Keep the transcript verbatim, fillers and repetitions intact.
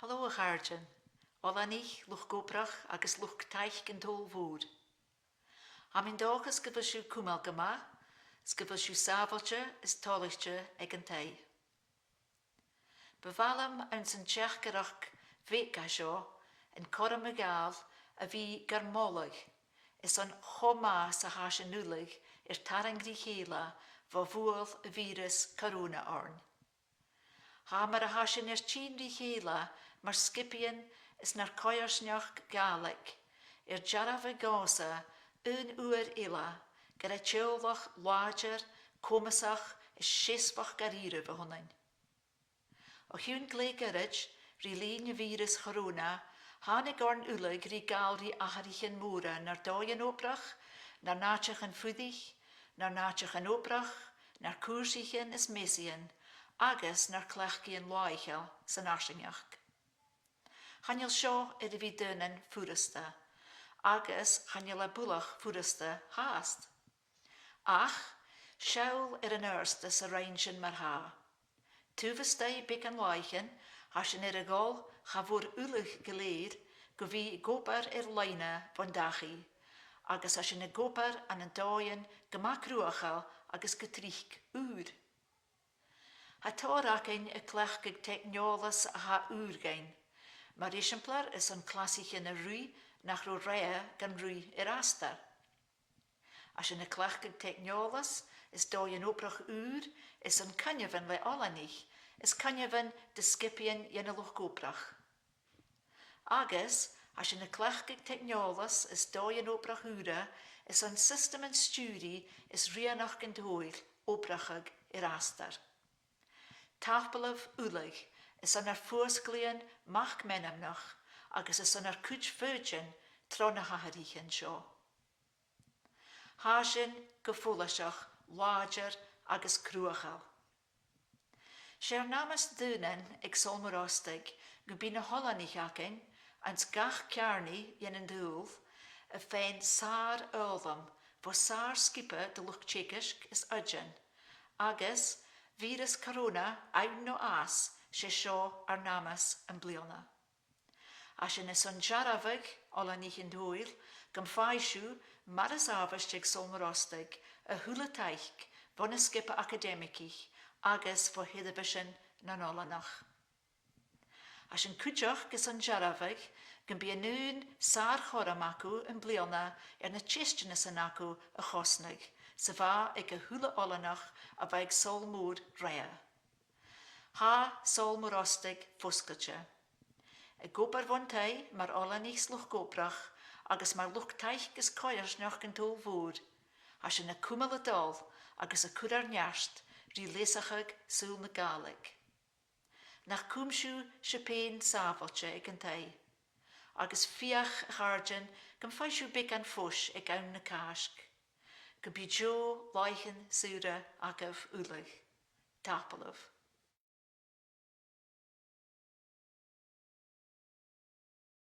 Halò, a chàirdean, oileanaich, luchd-obrach agus luchd-taic an t-Sabhail Mhòir. Tha mi an dòchas gu bheil sibh a' cumail gu math, is gu bheil sibh sàbhailte is toilichte aig an taigh. Bu mhath leam anns an teachdaireachd bheag a tha seo an cothrom a ghabhail a bhith gar moladh airson cho math 's a tha sinn uile air tarraing ri chèile bho bhuail a' bhìoras corona oirnn. Tha mar a tha sinn air tighinn ri chèile mar sgiobaidhean is nar coimhearsnachd Ghàidhlig air dearbhadh dhòmhsa aon uair eile gur e teaghlach làidir, comasach is seasmhach dha-rìribh a th' annainn. O chionn glè ghoirid, ri linn a' bhìorais choròna, thàinig oirnn uile ri gabhail ri atharraichean mòra nar dòighean obrach, nar n-àiteachan fuirich, nar n-àiteachan obrach, nar cùrsaichean is measaidhean, agus nar cleachdaidhean làitheil san fharsaingeachd. Chan eil seo air a bhith daonnan furasta, agus chan eil e buileach furasta fhathast. Ach seall air an adhartas a rinn sinn mar-thà. Taobh a-staigh beagan làithean, tha sinn air a dhol cha mhòr uile gu lèir gu bhith ag obair air-loidhne bhon dachaigh, agus tha sinn ag obair ann an dòighean gu math cruthachail agus gu tric ùr. Tha tòrr againn a' cleachdadh teicneòlas a tha ùr dhuinn, mar eisimpleir airson clasaichean a' ruith nach robh roimhe gan ruith air astar. Tha sinn a' cleachdadh teicneòlas is dòighean obrach ùr airson coinneamhan le oileanaich is coinneamhan de sgiobaidhean dhen luchd-obrach. Agus tha sinn a' cleachdadh teicneòlas is dòighean obrach ùra airson siostaman stiùiridh is rianachd an t-sabhail obrachadh air astar. Tapadh leibh uile airson ur fuasglaidhean mac-meanmnach agus airson ur cuid foighidinn tro na h-atharraichean seo. Tha sinn gu follaiseach làidir agus cruthachail. 'S e ar n-amas daonnan aig Sabhal Mòr Ostaig gum bi na h-oileanaich againn, anns gach ceàrnaidh dhen t-saoghal, a' faighinn sàr-fhoghlam bho sàr-sgioba de luchd-teagaisg is oidean, agus bhìoras coròna ann no às, 's e seo ar n-amas am-bliadhna. Tha sinn airson dearbhadh, oileanaich an t-sabhail, gum faigh sibh, mar as àbhaist aig Sabhal Mòr Ostaig, a h-uile taic bho na sgioba acadaimigeach agus bho sheirbheisean nan oileanach. Tha sinn cuideachd airson dearbhadh gum bi an aon sàr-chothrom agaibh am-bliadhna air na teisteanasan agaibh a chosnadh, 's a bha aig a h-uile oileanach a bha aig Sabhal Mòr roimhe. Tha Sabhal Mòr Ostaig fosgailte. Ag obair bhon taigh mar oileanaich 's luchd-obrach agus mar luchd-taic is coimhearsnachd an t-sabhail mhòir, tha sinn a' cumail a' dol agus a' cur ar neart ri leasachadh saoghal na Gàidhlig. Nach cùm sibh sibh fhèin sàbhailte aig an taigh, agus feuch, a chàirdean, gum faigh sibh beagan fois aig àm na Càisg. Gum bi deagh làithean saora agaibh uile. Tapadh leibh.